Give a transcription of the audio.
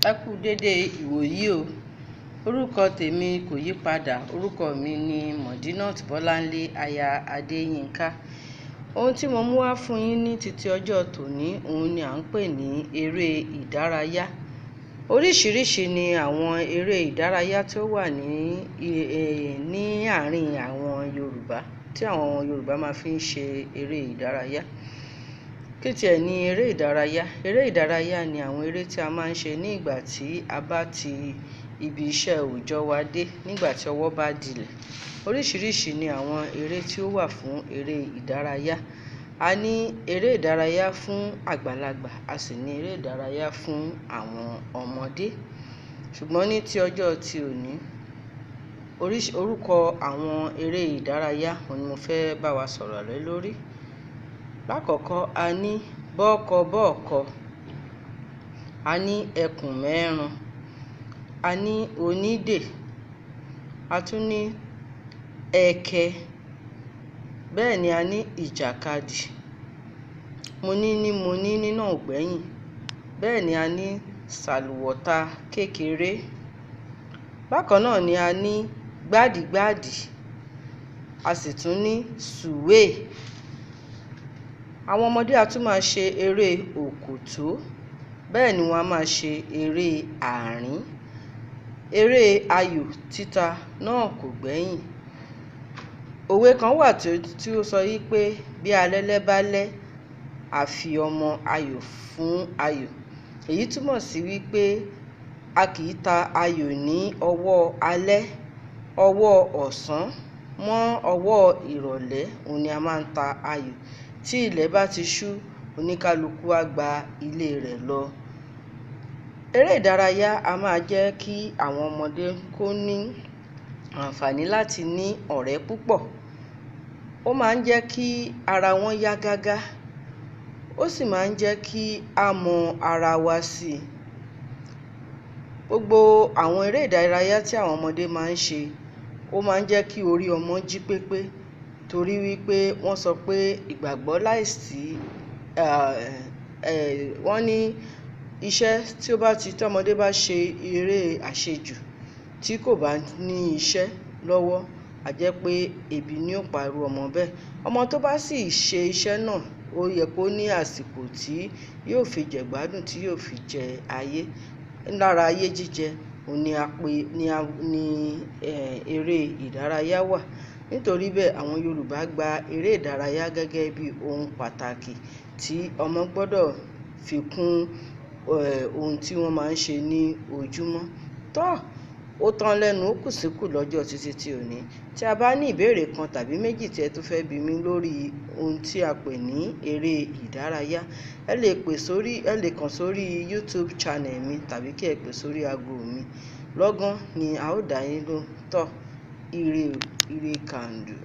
Ẹ kú dédé ìwòyí o. Orúkọ tèmi kò yí padà. Orúkọ mi ni Modinat Bọ́láńlé aya Adéyínká. Ohun tí mo mú wá fún yín ní titi ọjọ́ tòní, òun ni à ń pè ní eré ìdárayá. Oríṣiríṣi ni àwọn eré ìdárayá tí ó wà ní àárín àwọn Yorùbá, tí àwọn Yorùbá máa fi ń ṣe eré ìdárayá. Kí tí ẹ ní eré ìdárayá? Eré ìdárayá ni àwọn eré tí a máa ń ṣe ní ìgbà tí a bá ti ibi iṣẹ́ òòjọ́ wa dé, nígbà tí ọwọ́ bá dilẹ̀. Oríṣiríṣi ni àwọn eré tí ó wà fún eré ìdárayá. A ní eré ìdárayá fún àgbàlagbà, a sì ní eré ìdárayá fún àwọn ọmọdé. Ṣùgbọ́n ní ti ọjọ́ tí òní, orúkọ àwọn eré ìdárayá òun ni mo fẹ́ bá wa sọ̀rọ̀ lé lórí. Lákọ̀ọ̀kọ́, a ní bọ́ọ́kọbọ́ọ̀kọ, a ní ẹkùn mẹ́run, a ní onídè, a tún ní ẹkẹ, bẹ́ẹ̀ ni a ní ìjàkadì. Mo ní ní mo ní nínà ò gbẹ́yìn. Bẹ́ẹ̀ ni a ní sàlùwọ̀ta kékeré. Bákan náà ni a ní gbádìgbádì, a sì tún ní sùwé. Àwọn ọmọdé a tún máa ṣe eré òkòtó, bẹ́ẹ̀ ni wọ́n a máa ṣe eré àárín. Eré ayò títa náà kò gbẹ́yìn. Òwe kan wà tí ó sọ wípé bí alẹ́lẹ́ bá lẹ́, a fi ọmọ ayò fún ayò. Èyí túmọ̀ sí wípé a kì í ta ayò ní ọwọ́ alẹ́, ọwọ́ ọ̀sán mọ́ ọwọ́ ìrọ̀lẹ́, òun ni a máa ń ta ayò. Tí ilẹ̀ bá ti ṣú, oníkálukú á gba ilé rẹ̀ lọ. Eré ìdárayá a máa jẹ́ kí àwọn ọmọdé kó ní àǹfààní láti ní ọ̀rẹ́ púpọ̀. Ó máa ń jẹ́ kí ara wọn yá gágá. Ó sì máa ń jẹ́ kí a mọ ara wa sí. Gbogbo àwọn eré ìdárayá tí àwọn ọmọdé máa ń ṣe, ó máa ń jẹ́ kí orí ọmọ jí pépé, torí wípé wọ́n sọ pé ìgbàgbọ́ láìsí, wọ́n ní iṣẹ́ tí ó bá ti tí ọmọdé bá ṣe eré àṣejù tí kò bá ní iṣẹ́ lọ́wọ́, a jẹ́ pé ebi ni ó pa irú ọmọ bẹ́ẹ̀. Ọmọ tó bá sì ṣe iṣẹ́ náà, ó yẹ kó ní àsìkò tí yóò fi jẹ ìgbádùn, tí yóò fi jẹ ayé. Lára ayé jíjẹ, òun ni a pè ní a ní eré ìdárayá wà. Nítorí bẹ́ẹ̀, àwọn Yorùbá gba eré ìdárayá gẹ́gẹ́ bí ohun pàtàkì tí ọmọ gbọ́dọ̀ fi kún ohun tí wọ́n máa ń ṣe ní ojúmọ́. Tọ́, ó tán lẹ́nu, ó kù síkù lọ́jọ́ títí tí òní. Tí a bá ní ìbéèrè kan tàbí méjì tí ẹ tún fẹ́ bi mí lórí ohun tí a pè ní eré ìdárayá, ẹ lè pè sórí, ẹ lè kàn sórí YouTube channel mi tàbí kí ẹ pè sórí ago mi. Lọ́gán ni a ó dá yín lóhùn. Tọ́, ire o, ire kàǹdù.